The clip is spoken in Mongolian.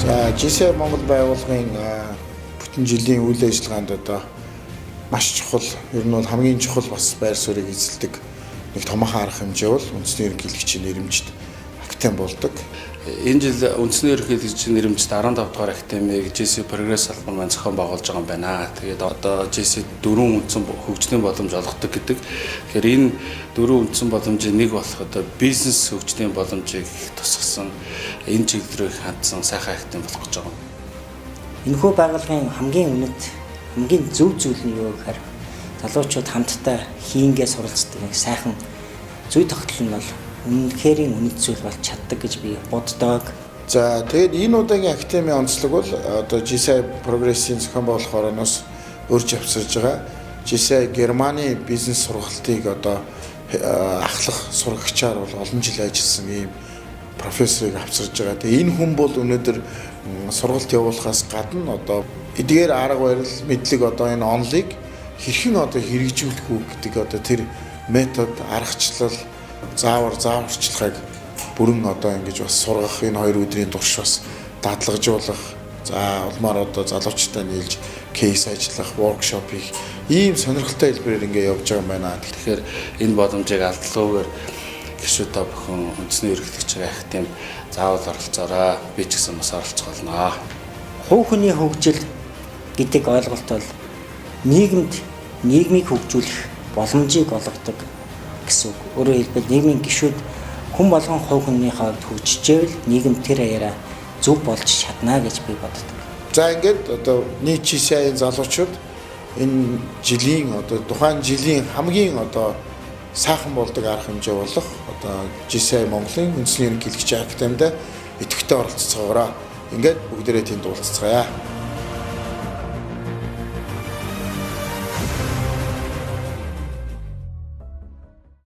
За, JCI Монгол байгууллагын бүтэн жилийн үйл ажиллагаанд одоо маш чухал, ер нь бол хамгийн чухал бас байр суурийг эзэлдэг нэг томоохон арга хэмжээ бол үндэсний ерөнхийлөгчийн нэрэмжит академи болдог. Энэ жил үндэсний ерөнхийлөгчийн нэрэмжит 15 дугаар академийг JCI Progress салбар маань зохион байгуулж байгаа юм байна. Тэгээд одоо JCI дөрвөн үндсэн хөгжлийн боломж олгодог гэдэг. Тэгэхээр энэ дөрвөн үндсэн боломжийн нэг болох одоо бизнес хөгжлийн боломжийг тусгасан, энэ чиглэл рүү хандсан сайхан академи болох гэж байгаа юм. Энэхүү байгууллагын хамгийн үнэт, хамгийн зөв зүйл нь юу гэхээр залуучууд хамтдаа хийнгээ суралцдаг нэг сайхан зүй тогтол нь бол үнэхэрийн үнэт зүйл болж чаддаг гэж би боддог. За, тэгээд энэ удаагийн академийн онцлог бол одоо JCI Progress-ийн зохион байгуулах хорооноос урьж авчирж байгаа JCI Германы бизнес сургалтыг одоо ахлах сурагчаар бол олон жил ажилласан ийм профессорыг авчирж байгаа. Тэгээ энэ хүн бол өнөөдөр сургалт явуулахаас гадна одоо эдгээр арга барил, мэдлэг, одоо энэ онолыг хэрхэн одоо хэрэгжүүлэх үү гэдэг одоо тэр метод, аргачлал, заавар, зааварчилгааг бүрэн одоо ингэж бас сургах, энэ 2 өдрийн турш бас дадлагжуулах, за, улмаар одоо залуучтай нийлж case ажиллах, workshop хийх ийм сонирхолтой хэлбэрээр ингээ явж байгаа юм байна. Тэгэхээр энэ боломжийг алдалгүйгээр гишүүд та бүхэн үндэсний ерөнхийлөгчийн академид заавал оролцоорой. Би ч гэсэн бас оролцох болно. Хувь хүний хөгжил гэдэг ойлголт бол нийгэмд нийгмийг хөгжүүлэх боломжийг олгодог гэсэн үг. Өөрөөр хэлбэл, нийгмийн гишүүд хүн болгон хувь хүнийхээ хувьд хөгжижээвэл нийгэм тэр аяараа зөв болж чадна гэж би боддог. За, ингээд одоо нийт JCI-ийн залуучууд энэ жилийн, одоо тухайн жилийн хамгийн одоо сайхан болдог арга хэмжээ болох одоо JCI Монголын үндэсний ерөнхийлөгчийн академид идэвхтэй оролцоогоорой. Ингээд бүгдээрээ тэнд уулзацгаая.